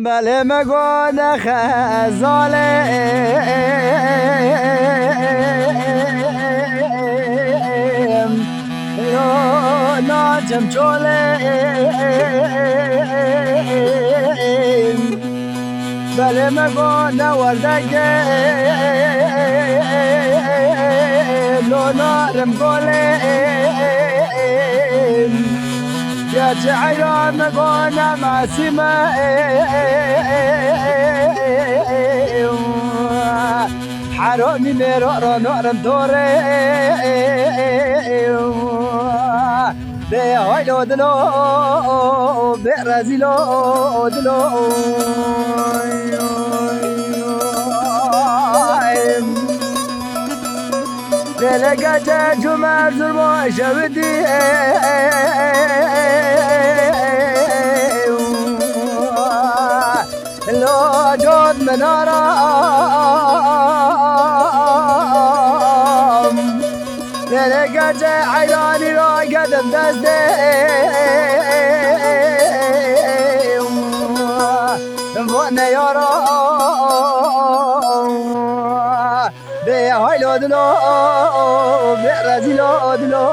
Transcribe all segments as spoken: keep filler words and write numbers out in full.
Belê me got ne xezalê, yo nacem çolê. Belê me got ne werdegê, lo narim golê. Gerçi eyran me got ne masîme, heramî mêro ro narim dorê. Bê haylo dilo, bê rezîlo dilo. Lê li gece cûm Erzurum şewitî. Lo cot min aram. Lê li gece eyranî ragedim destê. Vane yara, bê haylo dilo, bê rezîlo dilo.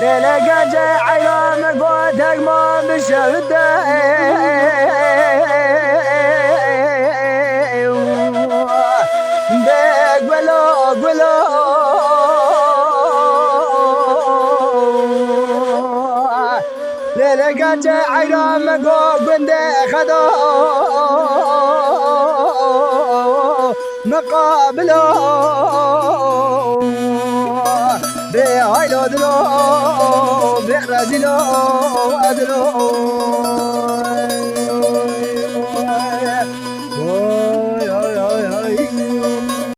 Lê li gece eyran min got degman bişewite. Bê gulo gulo. Lê li gece eyran min got gundê xedo. Miqabilo. Bê haylo dilo, bê rezîlo, edilo.